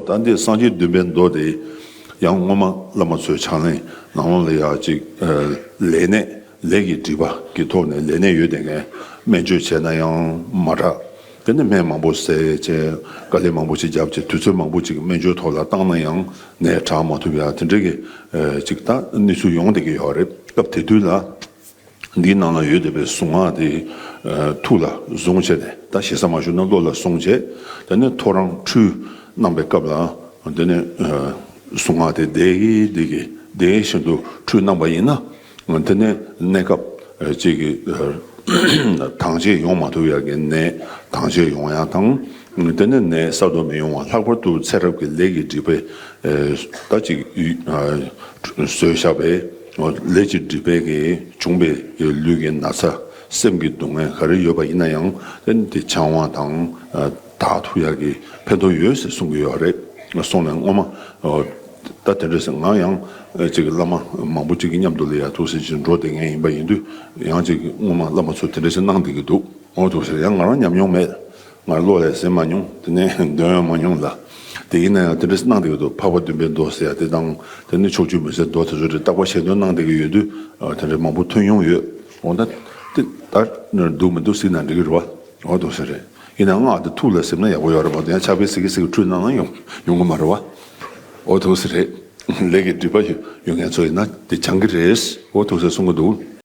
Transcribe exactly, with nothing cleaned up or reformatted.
ད་འདི་སངས་རྒྱས་བདུན་པའི་མདོ་དེ་ཡང་སྔོན་མ་བླ་མ་ཚོའི་ཕྱག་ལེན་ནང་ལོགས་ལ་ཡ་ཅིག་ལས་གནས་ལས་ཀྱི་སྒྲིབ་པ་གི་ཐོག་ནས་ལས་གནས་ཡོད་དེ་ངས་སྨན་བཅོས་བྱས་ན་ཡང་མ་དྲག་དེ་ནས་སྨན་མང་པོ་བཟས་བྱས་དཀའ་ལས་མང་པོ་ཞིག་བརྒྱབ་བྱས་དུས་ཚོད་མང་པོ་ཅིག་སྨན་བཅོས་ཐོག་ལ་བཏང་ན་ཡང་ནད་དྲག་མ་ཐུབ་ཡ་དེ་འདྲའི་གི་ཅིག་ད་གནས་ཚུལ་ཡོང་བསྡད་ཀྱི་ཡོད་རེད། སྐབས་དེ་དུས་ལ། འདིའི་ནང་ལ་ཡོད་བསྡད་པའི་གཟུངས་སྔགས་དེ་ཐུགས་ལ་བཟུང་བྱས་ནས་ད་ཞེ་ས་མ་ཞུ་ན་བློ་ལ་བཟུང་བྱས། དེ་ནས་ཐོ་རངས་ཁྲུས་གནང་པའི་སྐབས་ལ་དེ་ནས་གཟུངས་སྔགས་དེ་བདེ་གི་བདེ་གི་བདེ་བཞིན་དུ་ཁྲུས་གནང་པ་ཡིན་ན། དེ་ནས་གནས་སྐབས་ཅིག་གི་དང་ཆད་ཡོང་མ་ཐུབ་ཡག་གི་ནད་དང་ཆད་ཡོང་ཡག་དང་། དེ་ནས་ནད་གསར་དུ་མི་ཡོང་བ་ལྷག་པར་དུ་ཚེ་རབས་ཀྱི་ལས་ཀྱི་སྒྲིབ་པས་ད་ཅིག་བཟོས་བཞག་པའི་ལས་ཀྱི་སྒྲིབ་པས་ཀྱི་བྱུང་བའི་ལུས་ཀྱི་ན་ཚ་སེམས་ཀྱི་སྡུག་བསྔལ་ག་རེ་ཡོད་པ་ཡིན་ན་ཡང་དེ་བྱང་བ་དང་དག་ཐུབ་ཡག་གི་ཕན་ཐོགས་ཡོད་ཟེར་གསུང་གི་ཡོད་རེད། སོང་ནས་སྔོན་མ་ད་དེ་འདྲ་ཟེར་ང་ཡང་ཅིག་བླ་མ་མང་པོ་ཅིག་གི་མཉམ་དུ་ལ་ཡ་ཐུགས་སྲས་ཅིག་འགྲོ་བསྡད་མཁན་ཡིན་པ་ཡིན་དུས་ཡང་ཅིག་སྔོན་མ་བླ་མ་ཚོ་དེ་འདྲ་ཟེར་གནང་བསྡད་ཀྱི་འདུག་འོ་འདུག་ཟེར་ཡང་ང་རང་ཉམས་མྱོང་མེད། ང་བློ་ལ་ཟིན་མ་མྱོང་དེ་ནས་འདོན་ཡང་མ་མྱོང་ལ། དེ་ཡིན་ན་ཡང་དེ་འདྲ་གནང་བསྡད་ཀྱི་འདུག་འཕགས་པ་བདུན་པའི་མདོ་ཟེར་ཡ་དེ་དང་དེ་ནས་ཕྱོགས་བཅུའི་མུན་སེལ་མདོ་དེ་ཚོ་རེད་རྟག་པར་ཞལ་འདོན་གནང་བསྡད་ཀྱི་ཡོད་དུས་དེ་འདྲ་མང་པོ་ཐོན་མྱོང་ཡོད། འོ་ད་དེ་ད་འདུག་མི་འདུག་གཟིགས་ན་འགྲིག་གི་རེད་བ། འོ་འདུག་ཟེར་རེད། ཡིན་ནའང་ང་དེ་ཐུགས་ལ་ཟིན་ན་ཡག་པོ་ཡོད་རེད་མ་གཏོགས་ཡང་ཕྱག་དཔེ་ཟིག་གི་ཟིག་གི་ཁྲུས་གནང་ན་ཡོང་ཡོང་གི་མ་རེད་བ། འོ་འདུག་ཟེར་རེད། ལས་ཀྱི་སྒྲིབ་པ་ཡོད་མཁན་ཚོ་ཡིན་ན་དེ་སྦྱང་གི་རེད། འོ་འདུག་ཟེར་གསུང་གི་འདུག